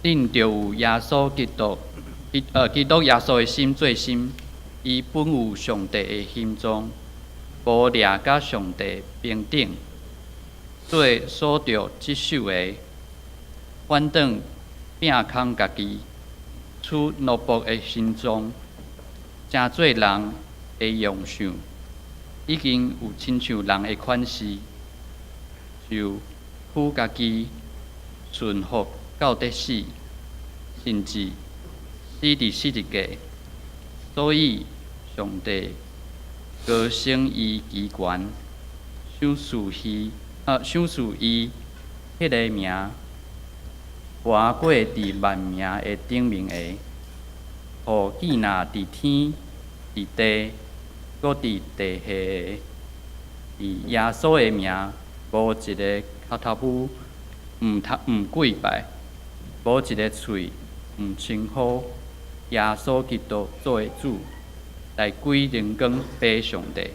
恁著有耶穌基督，基督耶穌的心做心，伊本有上帝的形狀，無掠佮上帝平等，做所著執守的，反轉摒空家己，取奴僕的形狀，成做人的樣相，已經有親像人的款式，就屈家己，順服到得死，甚至死佇十字架。所以上帝高升伊其懸，賞賜伊彼个名，懸過佇萬名的頂面的，予既若佇天、佇地、閣佇地下的，佇耶穌的名，無一个跤頭拇毋跪拜，無一个喙毋稱呼耶穌基督做主，來歸榮光予上帝。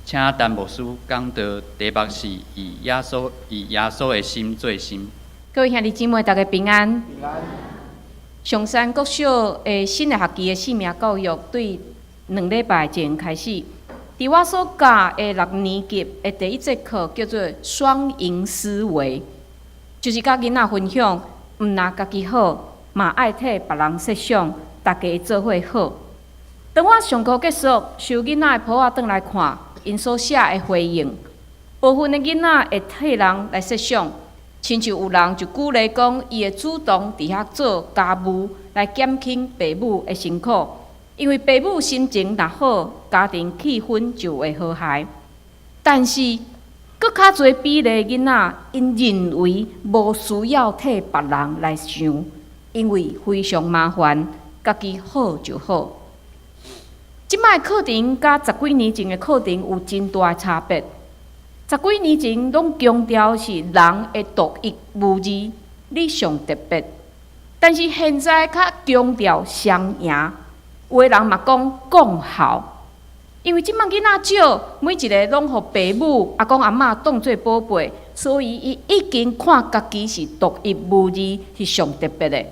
請陳牧師講道，題目是以耶穌的心做心。各位兄弟姊妹，大家平安。平安。松山國小的新的學期的生命教育，對2禮拜前開始。佇我所教的六年級的第一節課叫做雙贏思維，就是佮囡仔分享，毋若家己好，嘛愛替別人設想，大家做伙好。當我上課結束，收囡仔的簿仔轉來看，𪜶所寫的回應，部分的囡仔會替人來設想，親像有人就舉例講，伊會主動佇遐做家務，來減輕爸母的辛苦。因為爸母心情若好，家庭氣氛就會和諧。但是，閣較濟比例囡仔，𪜶認為無需要替別人來想，因為非常麻煩，家己好就好。這擺課程佮十幾年前的課程有真大的差別。十幾年前攏強調是人的獨一無二，你上特別。但是現在較強調雙贏。有的人嘛講共好，因為這擺囡仔少，每一个攏予爸母、阿公阿嬤當做寶貝，所以伊已經看家己是獨一無二，是上特別的。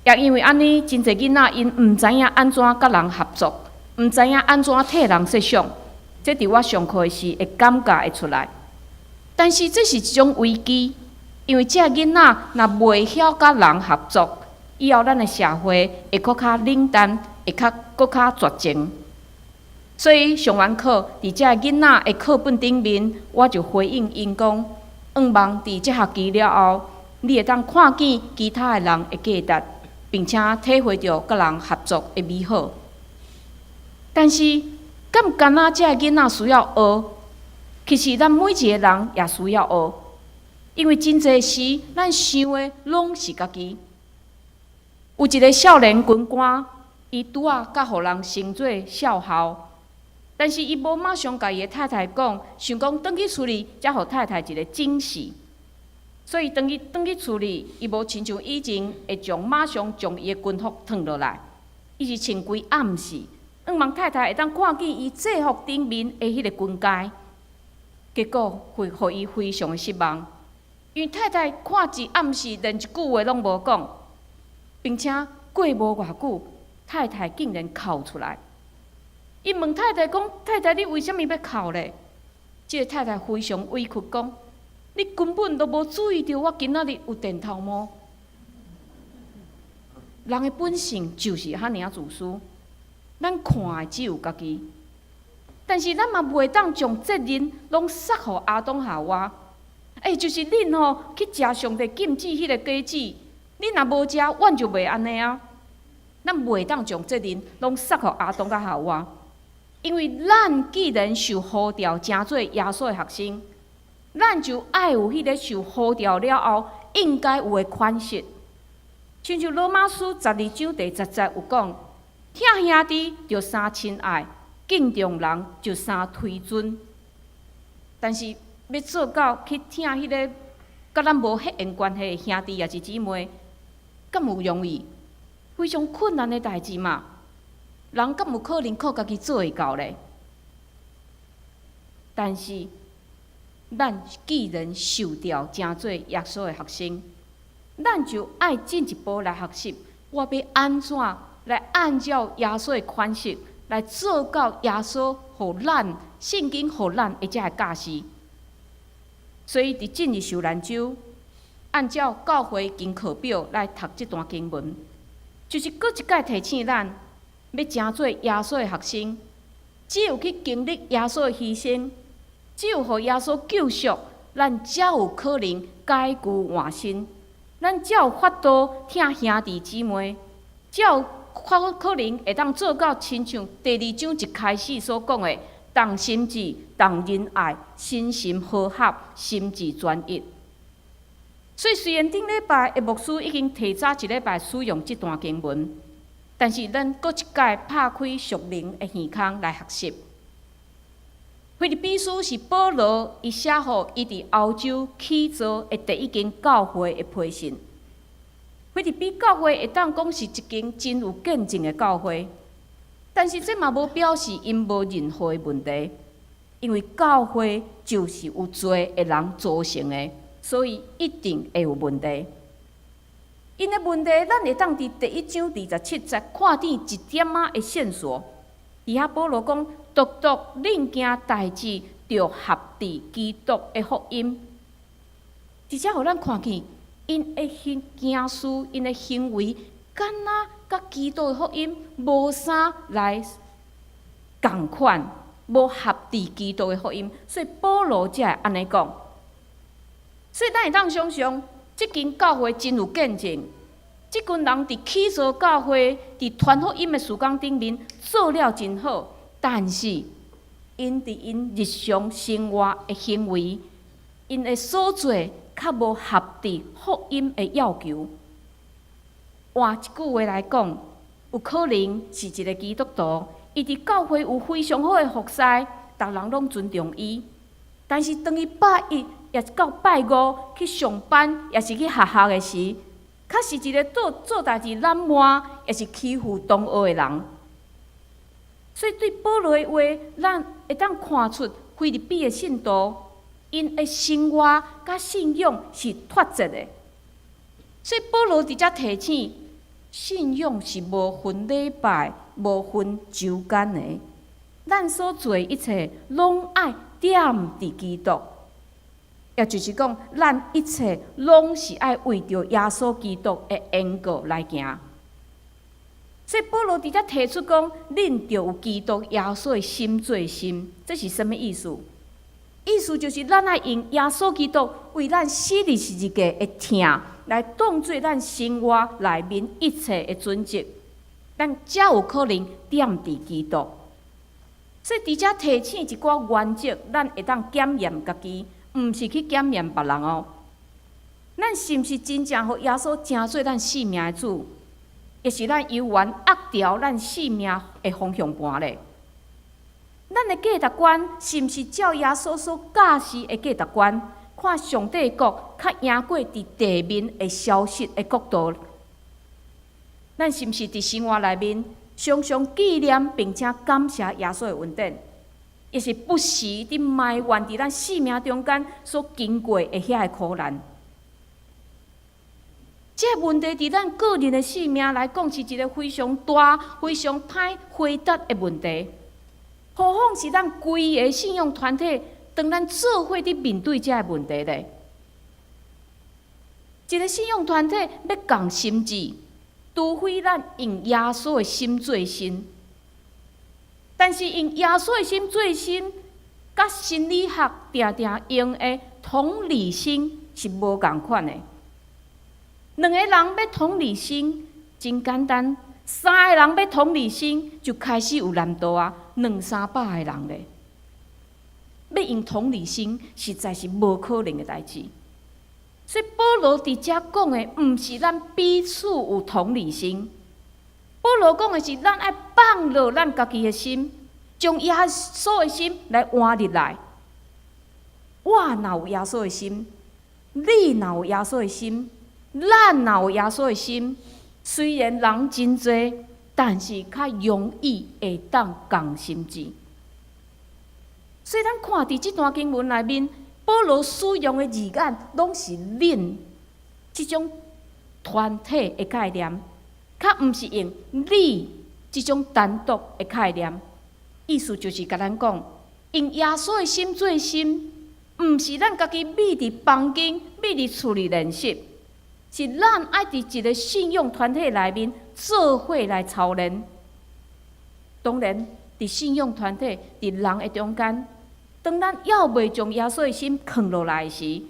也因為按呢，真濟囡仔𪜶毋知影按怎佮人合作，毋知影按怎替人設想，這佇我上課時會感覺會出來。但是這是一種危機，因為這囡仔若袂曉佮人合作，以後咱的社會會閣較冷淡，會較閣較絕情。所以上完課，佇這囡仔的課本頂面，我就回應𪜶講：向望佇這學期了後，你會當看見其他的人的價值，並且體會著佮人合作的美好。但是，敢毋干焦這囡仔需要學？其實，咱每一个人也需要學，因為真濟時，咱想的攏是家己。有一个少年軍官，伊拄仔佮予人升做少校，但是伊無馬上共伊的太太講，想講轉去厝裡，才予太太一个驚喜。所以當伊轉去厝裡，伊無親像以前會馬上將伊的軍服脫落來，伊是穿規暗時，向望太太會當看見伊制服頂面的彼个軍階，結果會予伊非常的失望，因為太太看一暗時連一句話攏無講。並且過無偌久，太太竟然哭出來。伊問太太講：“太太，你為啥物欲哭咧？”這个太太非常委屈講：“你根本都無注意著我今仔日有電頭毛。”人的本性就是遐爾自私，咱看的只有家己，但是咱嘛袂當將責任攏捒予亞當夏娃。欸，就是恁吼去食上帝禁止彼个果子。你若無食，阮就袂按呢啊。咱袂當將責任攏捒予亞當佮夏娃，因為咱既然受呼召成做耶穌的學生，咱就愛有彼個受呼召了後應該有的款式。親像羅馬書12章第10節有講：疼兄弟就生親愛，敬重人就生推尊。但是欲做到去疼彼个佮咱無血緣關係的兄弟抑是姊妹，敢有容易？非常困難的代誌嘛。人敢有可能靠家己做會到咧？但是咱既然受召成做耶穌的學生，咱就愛進一步來學習，我欲按怎來按照耶穌的款式來做到耶穌予咱聖經予咱的這个教示。所以佇進入受難週，按照教會經課表來讀這段經文，就是閣一擺提醒咱，欲成做耶穌的學生，只有去經歷耶穌的犧牲，只有予耶穌救贖，咱才有可能改舊換新，咱才有法度疼兄弟姊妹，才有可能會當做到親像第二章一開始所講的，同心志、同仁愛、身心和合、心志專一。所以雖然頂禮拜的牧師已經提早一禮拜使用這段經文，但是咱閣一擺拍開屬靈的耳孔來學習。腓立比書是保羅伊寫予伊佇歐洲起造的第一間教會的批信。腓立比教會會當講是一間真有見證的教會，但是這嘛無表示𪜶無任何的問題，因為教會就是有罪的人組成的，所以一定會有問題。𪜶的問題，咱會當佇第一章27節看見一點仔的線索。佇遐保羅講，獨獨恁行代誌，著合佇基督的福音。佇遮予咱看見，𪜶的行行事，𪜶的行為，敢若佮基督的福音無啥來仝款，無合佇基督的福音，所以保羅才會按呢講。所以咱會當想像，這間教會真有見證，這群人佇起造教會、佇傳福音的事工頂面做了真好，但是𪜶佇𪜶日常生活的行為，𪜶的所做較無合佇福音的要求。換一句話來講，有可能是一個基督徒，伊佇教會有非常好的服侍，逐人攏尊重伊。但是當伊拜一，抑是到拜五去上班，抑是去學校的時，較是一個做做代誌懶惰，抑是欺負同學的人。所以對保羅的話，咱會當看出腓立比的信徒，𪜶的生活佮信仰是脫節的。所以保羅佇遮提醒，信仰是無分禮拜、無分週間的。咱所做的一切，攏愛踮佇基督，也就是講，咱一切攏是愛為著耶穌基督的緣故來行。所以保羅佇遮提出講，恁著有基督耶穌的心做心，這是啥物意思？意思就是咱愛用耶穌基督為咱死佇十字架的疼，來當做咱生活內面一切的準則，咱才有可能踮佇基督。所以佇遮提醒一寡原則，咱會當檢驗家己，毋是去檢驗別人哦。咱是毋是真正予耶穌成做咱性命的主？抑是咱猶原壓牢咱性命的方向盤咧？咱的價值觀是毋是照耶穌所教示的價值觀？看上帝國較贏過佇地面會消失的國度？咱是毋是佇生活內面常常紀念並且感謝耶穌的恩典？抑是不時佇埋怨佇咱性命中間所經過的遐个苦難？這个問題佇咱個人的性命來講，是一個非常大、非常歹回答的問題。何況是咱規个信仰團體，當咱做伙佇面對這个問題咧。一個信仰團體欲仝心志，除非咱用耶穌的心做心。但是用耶穌的心做心，佮心理學定定用的同理心是無仝款的。兩個人欲同理心，真簡單；三個人欲同理心，就開始有難度啊。兩三百個人咧，欲用同理心，實在是無可能的代誌。所以保羅佇遮講的，毋是咱彼此有同理心。保羅講的是，咱愛放落咱家己的心，將耶穌的心來換入來。我若有耶穌的心，你若有耶穌的心，咱若有耶穌的心，雖然人真濟，但是較容易會當仝心志。所以咱看佇這段經文內面，保羅使用的字眼，攏是恁這種團體的概念，較毋是用你這種單獨的概念。意思就是共咱講，用耶穌的心做心，毋是咱家己覕佇房間、覕佇厝裡練習，是咱愛佇一個信仰團體內面做伙來操練。當然，佇信仰團體、佇人的中間，當咱猶未將耶穌的心囥落來時，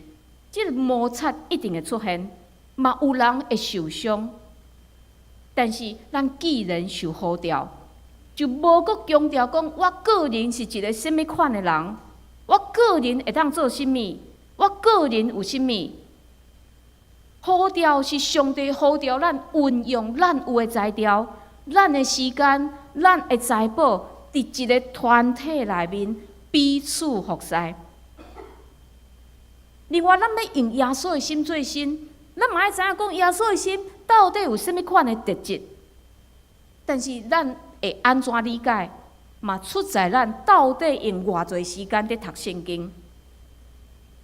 這個摩擦一定會出現，嘛有人會受傷。但是，咱既然受呼召，就無閣強調講我個人是一個啥物款的人，我個人會當做啥物，我個人有啥物。呼召是上帝呼召咱運用咱有的才調、咱的時間、咱的財寶，佇一個團體內面彼此服侍。另外，咱欲用耶穌的心做心，咱嘛愛知影講耶穌的心到底有啥物款的特質。但是，咱會按怎理解，嘛出在咱到底用偌濟時間佇讀聖經。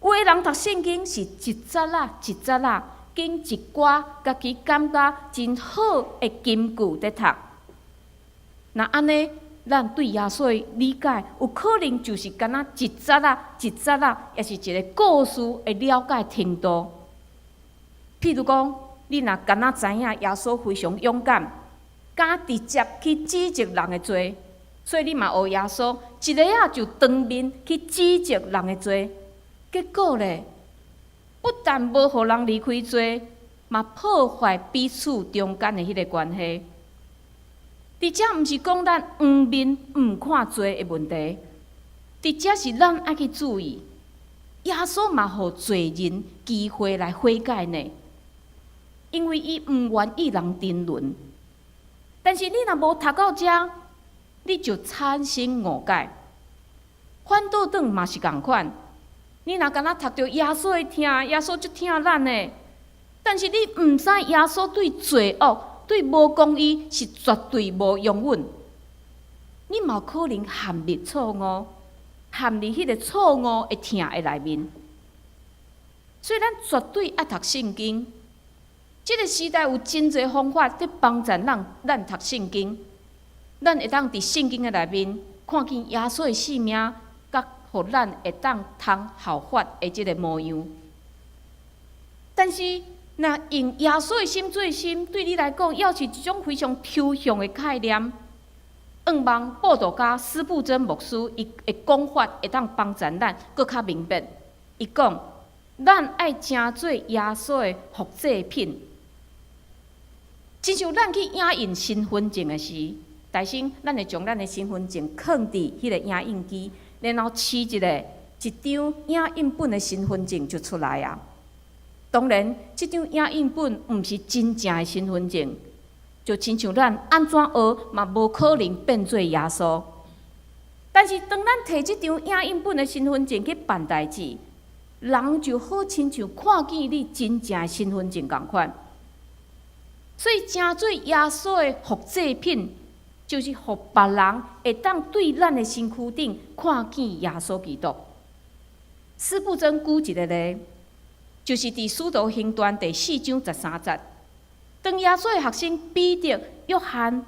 有的人讀聖經是一節仔一節仔，揀一寡家己感覺真好的金句佇讀。若按呢，咱對耶穌的理解，有可能就是敢若一節仔一節仔，抑是一個故事的了解程度。譬如講，你若敢若知影耶穌非常勇敢，敢直接去指責人的罪，所以你嘛學耶穌，一下仔就當面去指責人的罪，結果咧，不但無予人離開罪，嘛破壞彼此中間的彼個關係。佇遮毋是講咱黃面毋看罪的問題，佇遮是咱愛去注意，耶穌嘛予罪人機會來悔改呢，因為伊毋願意人沉淪。但是你若無讀到遮，你就產生誤解。反倒轉嘛是仝款，你若敢若讀著耶穌的疼，耶穌足疼咱的，但是你毋知耶穌對罪惡、對無公義是絕對無容忍，你嘛有可能陷入錯誤，陷入彼個錯誤的疼的內面。所以咱絕對愛讀聖經。這個時代有真濟方法佇幫助咱，咱讀聖經，咱會當佇聖經的內面看見耶穌的性命，佮予咱會當通效法的這個模樣。但是，若用耶穌的心做心，對你來講，猶是一種非常抽象的概念。向望布道家司布真牧師伊的講法會當幫助咱閣較明白。伊講，咱愛成做耶穌的複製品。親像咱去影印身份證的時，大先咱會將咱的身份證囥佇彼個影印機，然後試一下，一張影印本的身份證就出來啊。當然，這張影印本毋是真正的身份證，就親像咱按怎學嘛，無可能變做耶穌。但是當咱提這張影印本的身份證去辦代誌，人就好親像看見你真正的身份證仝款。所以，成做耶穌的複製品，就是予別人會當對咱的身軀頂看見耶穌基督。司布真舉一個例，就是佇《使徒行傳》第4章13節，當耶穌的學生彼得、約翰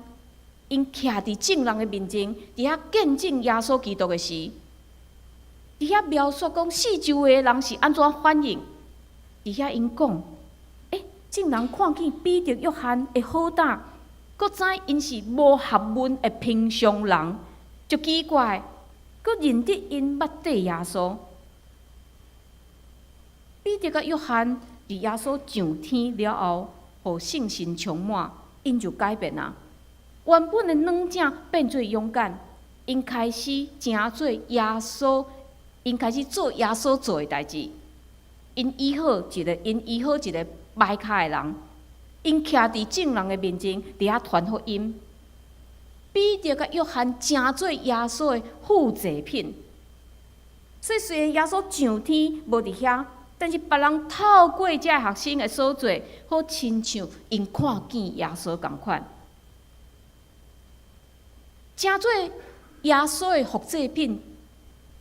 ，𪜶徛佇眾人的面前，佇遐見證耶穌基督的時，佇遐描述講四周圍的人是按怎反應，佇遐𪜶講，眾人看見彼得、約翰的好膽，閣知𪜶是無學問的平常人，就奇怪，閣認得𪜶捌綴耶穌。彼得佮約翰佇耶穌上天了後，予聖神充滿，𪜶就改變啊。原本的軟正變做勇敢，𪜶開始成做耶穌，𪜶開始做耶穌做的代誌。𪜶醫好一個跛跤的人，𪜶徛佇眾人的面前，佇遐傳福音。彼得佮約翰成做耶穌的複製品。所以雖然耶穌上天無佇遐，但是別人透過這學生的所做，好親像𪜶看見耶穌仝款。成做耶穌的複製品，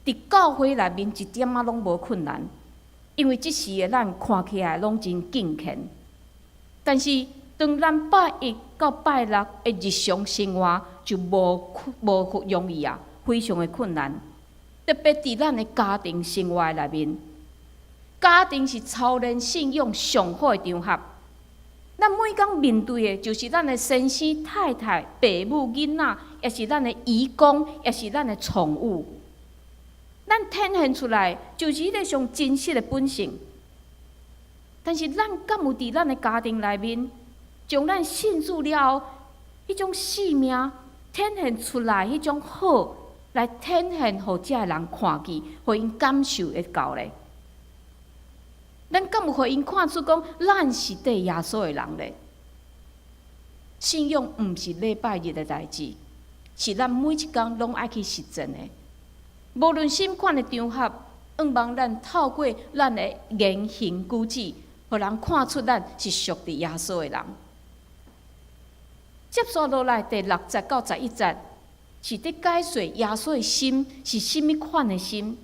佇教會內面一點仔攏無困難，因為這時的咱看起來攏真敬虔。但是當咱拜一到拜六的日常生活就無容易啊，非常的困難。特別佇咱的家庭生活內面，家庭是操練信仰上好的場合。咱每工面對的，就是咱的先生、太太、爸母、囡仔，抑是咱的移工，抑是咱的寵物。咱展現出來，就是彼個上真實的本性。但是咱敢有佇咱的家庭內面，將咱信主了後，彼種生命展現出來，彼種好，來展現予遮的人看見，予𪜶感受會到咧。咱敢有予𪜶看出講，咱是綴耶穌的人咧？信仰毋是禮拜日的代誌，是咱每一工攏愛去實踐的。無論啥款的場合，向望咱透過咱的言行舉止，予人看出咱是屬佇耶穌的人。接續落來第六節到11節，是佇解說耶穌的心是啥物款的心。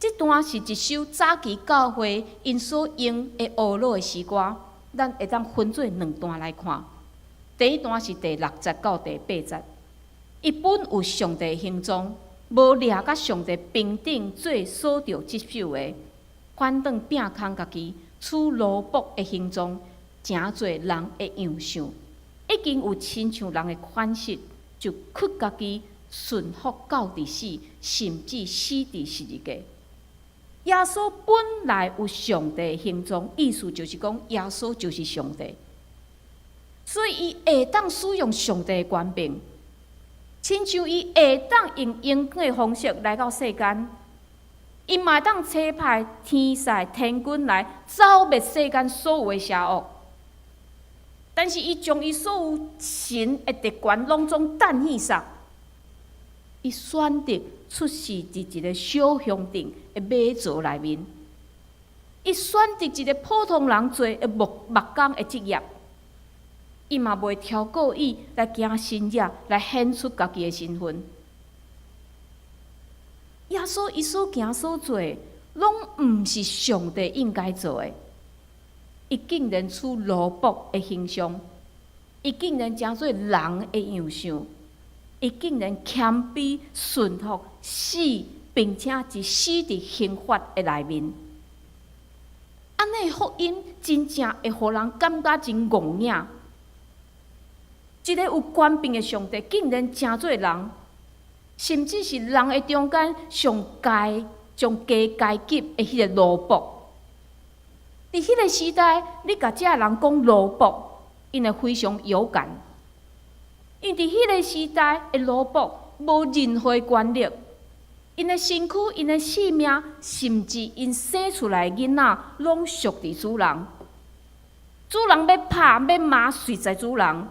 這段是一首早期教會𪜶所用的呵咾的詩歌，咱會當分做兩段來看。第一段是第六節到第八節，伊本有上帝形狀，無掠佮上帝平等做所著執守的，反轉摒空家己，取奴僕的形狀，成做人的樣相，已經有親像人的款式，就屈家己，順服到佇死，甚至死佇十字架。耶穌本來有上帝的形狀，意思就是講耶穌就是上帝，所以伊會當使用上帝的權柄，親像伊會當用榮光的方式來到世間，伊嘛會當差派天使天軍來剿滅世間所有的邪惡。但是伊將伊所有神的特權攏總擲去煞，伊選擇出世佇一個小鄉鎮的馬槽內面，伊選擇一個普通人做的木工的職業，伊嘛袂超故意來行神跡來顯出家己的身份。耶穌伊所行所做，攏毋是上帝應該做的。伊竟然取奴僕的形象，伊竟然成做人的樣相，伊竟然謙卑順服死，並且是死佇刑罰的內面。按呢福音真正會予人感覺真戇影。一個有權柄的上帝，竟然成做人，甚至是人的中間上階、上低階級的彼個奴僕。佇彼個時代，你共這个人講奴僕，𪜶會非常有感。因為佇彼個時代的奴僕無任何權力，𪜶的身軀、𪜶的性命，甚至𪜶生出來的囡仔，攏屬佇主人。主人欲拍欲罵，隨在主人。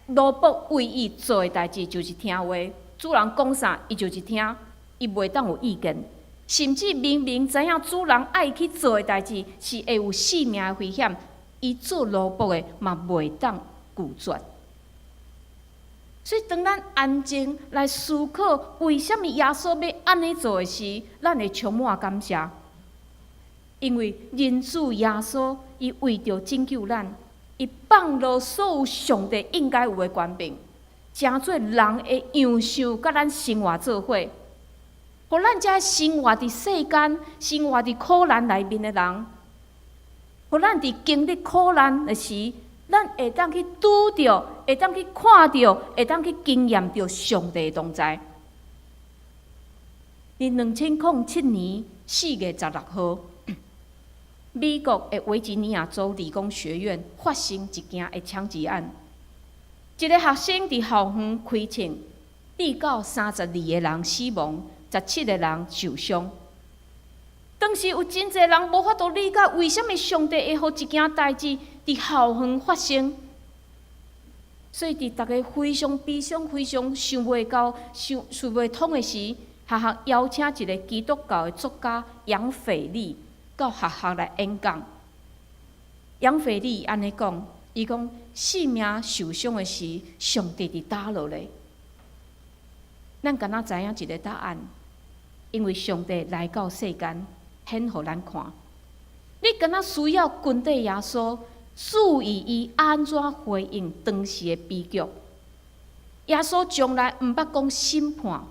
奴僕唯一做的代誌就是聽話，主人講啥，伊就是聽，伊袂當有意見。甚至明明知影主人愛去做的代誌是會有性命的危險，伊做奴僕的嘛袂當拒絕。所以，當咱安靜來思考為啥物耶穌欲按呢做的時，咱會充滿感謝，因為人子耶穌伊為著拯救咱，伊放落所有上帝應該有的權柄，成做人的樣相，佮咱生活做伙，予咱這生活佇世間、生活佇苦難內面的人，予咱佇經歷苦難的時，咱會當去拄著，會當去看著，會當去經驗著上帝的同在。佇2007年4月16號，美國的維吉尼亞州理工學院發生一件的槍擊案，一個學生佇校園開槍，致到32個人死亡，17個人受傷。當時有真濟人無法度理解，為啥物上帝會予這件代誌佇校園發生。所以，佇逐家非常悲傷、非常想袂到、想袂通的時，學校邀請一個基督教的作家楊腓力到學校來演講。楊腓力按呢講，伊講性命受傷的時，上帝佇佗落咧？咱敢若知影一個答案。因為上帝來到世間，顯予咱看。你敢若需要跟綴耶穌，注意伊按怎回應當時的悲劇。耶穌從來毋捌講審判，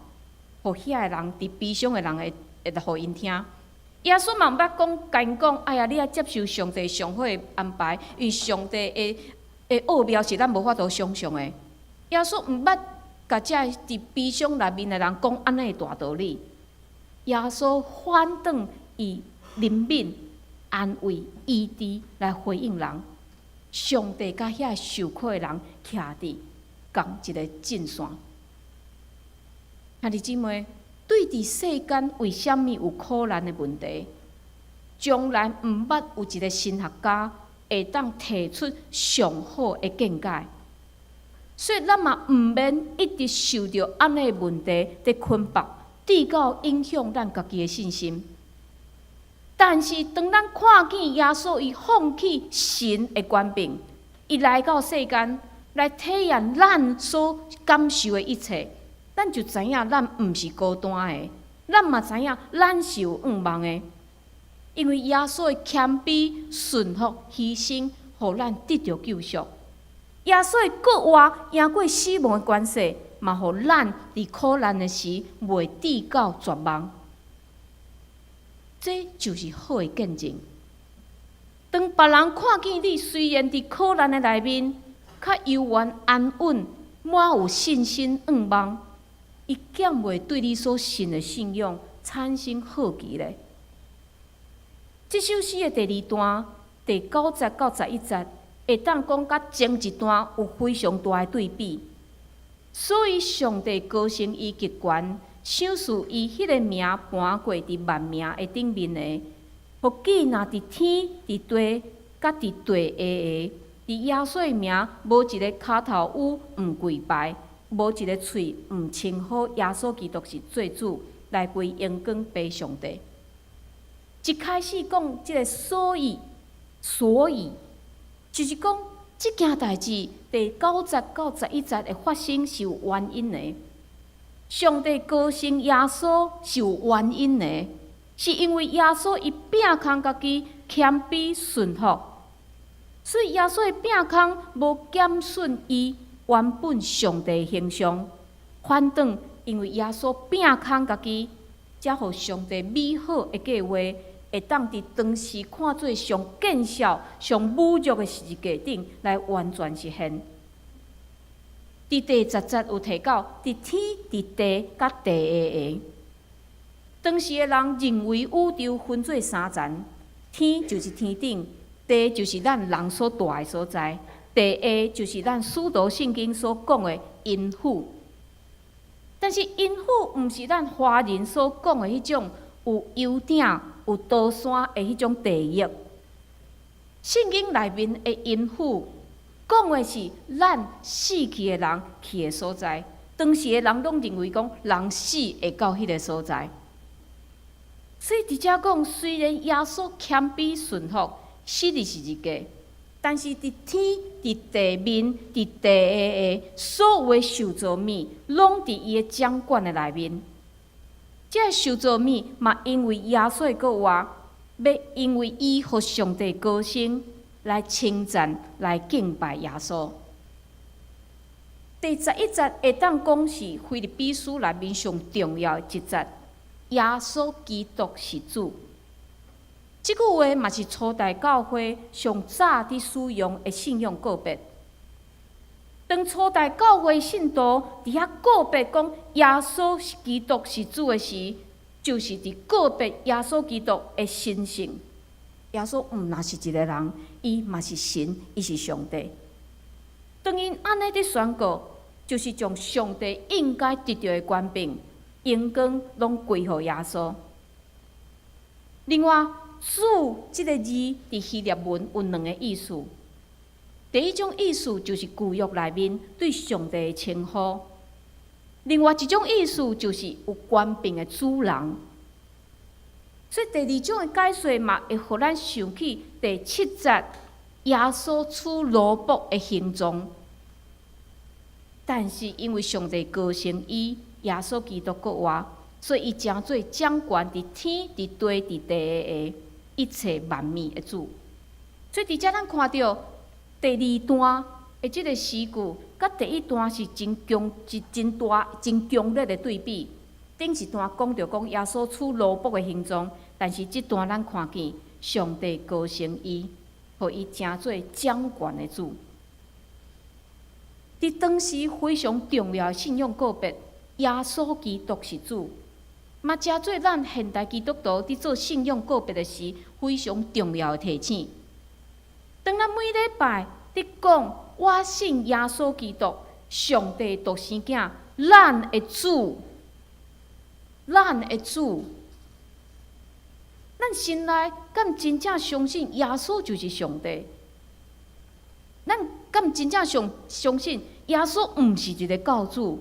予遐个人佇悲傷的人會會予𪜶聽。耶穌嘛毋捌講共𪜶講，哎呀，你愛接受上帝上好的安排，因為上帝的奧妙是咱無法度想像的。耶穌毋捌共這佇悲傷內面的人講按呢的大道理。耶穌反轉以憐憫、安慰、醫治來回應人。上帝佮遐受苦的人徛佇仝一个陣線。兄弟姊妹，對佇世間為啥物有苦難的問題，從來毋捌有一个神學家會當提出上好的見解。所以咱嘛毋免一直受著按呢問題佇捆縛，直到影響咱家己的信心。但是當咱看見耶穌伊放棄神的權柄，伊來到世間來體驗咱所感受的一切，咱就知影咱毋是孤單的，咱嘛知影咱是有向望的。因為耶穌的謙卑、順服、犧牲，予咱得著救贖。耶穌的復活贏過死亡的權勢，嘛予咱佇苦難的時袂至到絕望。這就是好的見證。當別人看見你雖然佇苦難的內面，較悠遠安穩，滿有信心向望，伊敢袂對你所信的信仰產生好奇咧？這首詩的第二段，第九節到十一節，會當講佮前一段有非常大的對比。所以上帝高升伊極懸，賞賜伊彼个名盤過佇萬名的頂面的，予既若佇天、佇地、佮佇地下的，佇耶穌的名，無一个跤頭趺毋跪拜，無一个喙毋稱呼耶穌基督是做主，來歸榮光父上帝。一開始講這个所以，所以就是講這件代誌第九節到十一節的發生是有原因的。上帝高升耶穌是有原因的，是因為耶穌伊摒空家己謙卑順服，所以耶穌的摒空無減損伊原本上帝形象，反轉因為耶穌摒空家己，才予上帝美好的計劃會當佇當時看做上見笑、上侮辱的十字架頂來完全實現。佇第十節有提到，佇天、佇地、佮地下的。當時的人認為宇宙分做三層，天就是天頂，地就是咱人所蹛的所在，地下就是咱使徒聖經所講的陰府。但是陰府毋是咱華人所講的彼種有幽頂、有刀山的彼種地獄。聖經內面的陰府，講的是咱死去的人去的所在。當時的人攏認為講，人死會到彼个所在。所以佇遮講，雖然耶穌謙卑順服，死佇十字架，但是佇天、佇地面、佇地下的所有的受造物，攏佇伊的掌管的內面。這个受造物嘛，因為耶穌的復活，欲因為伊予上帝高升，來稱讚、來敬拜耶穌。第十一節會當講是腓立比書內面上重要的一節。耶穌基督是主。這句話嘛是初代教會上早佇使用的信仰告白。當初代教會信徒佇遐告白講耶穌基督是主的時，就是佇告白耶穌基督的神性。耶穌毋若是一个人，伊嘛是神，伊是上帝。當𪜶按呢佇宣告，就是將上帝應該得著的權柄、榮光攏歸予耶穌。另外，主這个字佇希臘文有兩个意思。第一種意思就是舊約內面對上帝的稱呼；另外一種意思就是有權柄的主人。所以第二種的解說嘛，會予咱想起第七節耶穌取奴僕的形狀。但是因為上帝高升伊，耶穌基督復活，所以伊成做掌權佇天、佇地、佇地下一切萬物的主。所以佇遮咱看著第二段的這个詩句，佮第一段是真強、是真大、真強烈的對比。頂一段講著講耶穌取奴僕的形狀，但是這段咱看見上帝高升伊，予伊成做掌權的主。佇當時非常重要的信仰告白，耶穌基督是主，嘛成做咱現代基督徒佇做信仰告白的時非常重要的提醒。當咱每禮拜佇講我信耶穌基督，上帝獨生囝，咱的主，咱的主，咱心內敢真正相信耶穌就是上帝？咱敢真正相信耶穌毋是一个教主？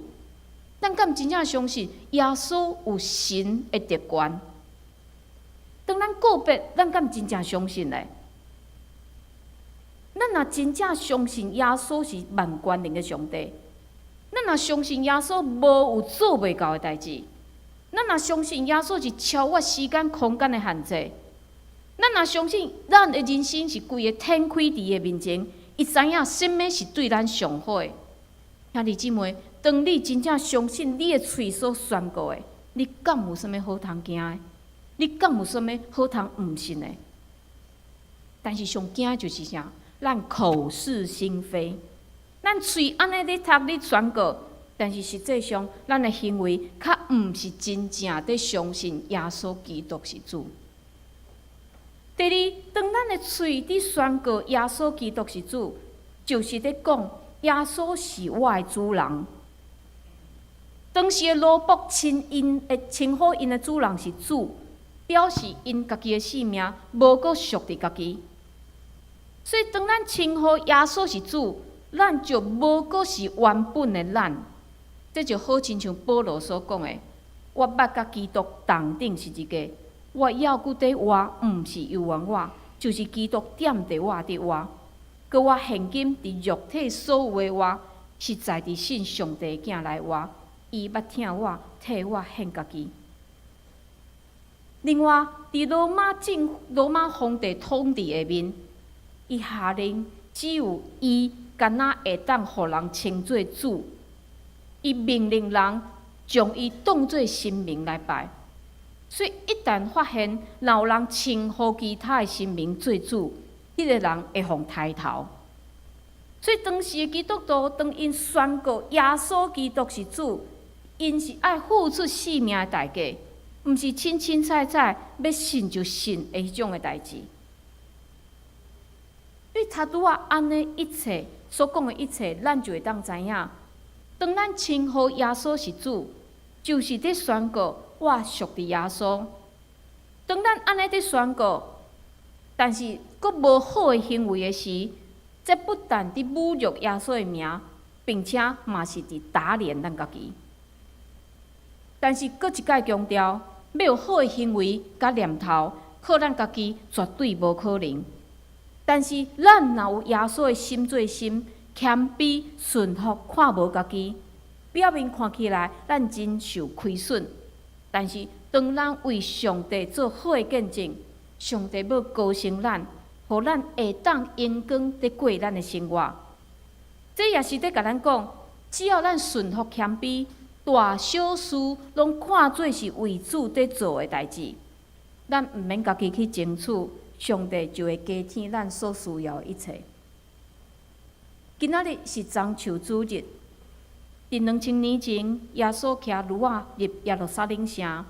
咱敢真正相信耶穌有神的特權？當咱告白，咱敢真正相信咧？咱若真正相信耶穌是萬權能的上帝，咱若相信耶穌無有做袂到的代誌，咱若相信耶穌是超越時間空間的限制，咱若相信咱的人生是規个展開佇伊的面前，伊知影啥物是對咱上好的。兄弟姊妹，當你真正相信你的喙所宣告的，你敢有啥物好通驚的？你敢有啥物好通毋信的？但是上驚就是啥？咱口是心非，咱喙按呢咧讀咧宣告，但是實際上咱的行為較毋是真正佇相信耶穌基督是主。第二，當咱的喙佇宣告耶穌基督是主，就是佇講耶穌是我的主人。當時的奴僕稱𪜶會稱呼𪜶的主人是主，表示𪜶家己的性命無閣屬佇家己。所以，當咱稱呼耶穌是主，咱就無閣是原本的咱。這就好親像保羅所講的：我捌佮基督同釘十字架，我猶閣佇活，毋是由阮我，就是基督踮佇我佇活。閣我現今佇肉體所有的活，實在佇信上帝的囝來活。伊捌疼我，替我獻家己。另外，佇羅馬皇帝統治下面，伊下令只有伊敢若會當予人稱做主。伊命令人將伊當做神明來拜。所以一旦發現若有人稱呼其他的神明做主，彼個人會予刣頭。所以當時的基督徒，當𪜶宣告耶穌基督是主，𪜶是愛付出性命的代價，毋是凊凊彩彩欲信就信的彼種的代誌。所以頭拄仔按呢一切所講的一切，咱就會當知影，當咱稱呼耶穌是主，就是佇宣告我屬佇耶穌。當咱按呢佇宣告，但是閣無好的行為的時，這不但佇侮辱耶穌的名，並且嘛是佇打臉咱家己。但是閣一擺強調，欲有好的行為佮念頭，靠咱家己絕對無可能。但是咱若有耶穌的心做心，謙卑順服，看無家己，表面看起來咱真受虧損。但是當咱為上帝做好的見證，上帝欲高升咱，予咱會當榮光佇過咱的生活。這也是佇共咱講，只要咱順服謙卑，大小事攏看做是為主佇做的代誌，咱毋免家己去爭取，上帝就會加添咱所需要的一切。今仔日是棕樹主日，佇2000年前，耶穌騎驢仔入耶路撒冷城，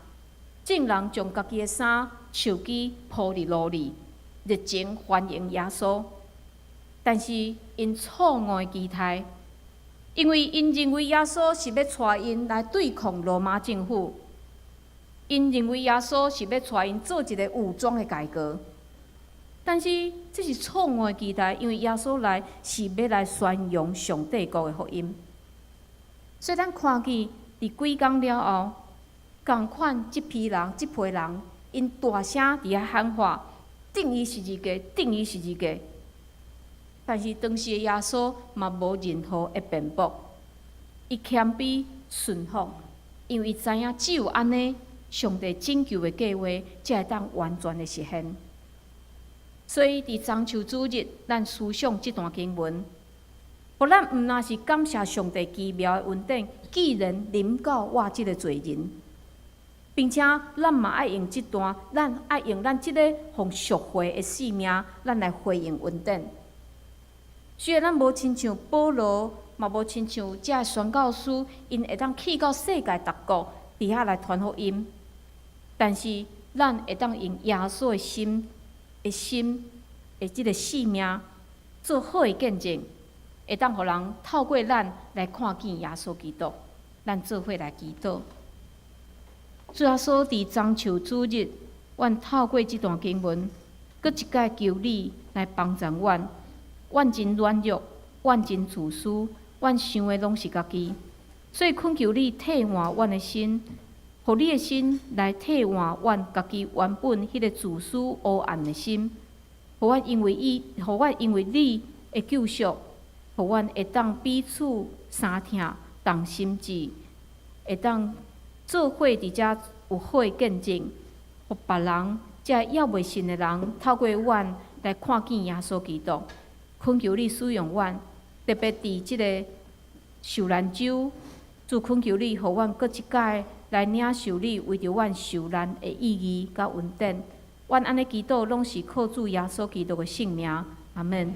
眾人將家己的衫、樹枝鋪佇路裡，熱情歡迎耶穌。但是𪜶錯誤的期待，因為𪜶認為耶穌是欲帶𪜶來對抗羅馬政府，𪜶認為耶穌是欲帶𪜶做一个武裝的改革。但是這是錯誤的期待，因為耶穌來是欲來宣揚上帝國的福音。所以咱看見佇幾工了後，仝款這批人、這批人，𪜶大聲佇遐喊話，釘伊十字架，釘伊十字架。但是當時的耶穌嘛無任何的辯駁，伊謙卑順服，因為伊知影只有按呢，上帝拯救的計劃才會當完全的實現。所以佇棕樹主日，咱思想這段經文，予咱毋但是感謝上帝奇妙的恩典，竟然臨到我這个罪人，並且咱嘛愛用這段，咱愛用咱這个予贖回的性命，咱來回應恩典。雖然咱無親像保羅，嘛無親像這宣教師，𪜶會當去到世界各國，佇遐來傳福音，但是咱會當用耶穌的心的這个性命做好的見證，會當予人透過咱來看見耶穌基督。咱做伙來祈禱。主耶穌，佇棕樹主日，阮透過這段經文，閣一擺求你來幫助阮。阮真軟弱，阮真自私，阮想的攏是家己，所以懇求你替換阮的心，予你的心來替換阮家己原本彼个自私黑暗的心，予阮因為你的救贖，予阮會當彼此相疼，同心志，會當做伙佇遮有好的見證，予別人這猶未信的人透過阮來看見耶穌基督。懇求你使用阮，特別佇這个受難週，主，懇求你，予阮閣一擺來領受你為著阮受難的意義佮恩典。阮按呢祈禱，攏是靠主耶穌基督的聖名。阿門。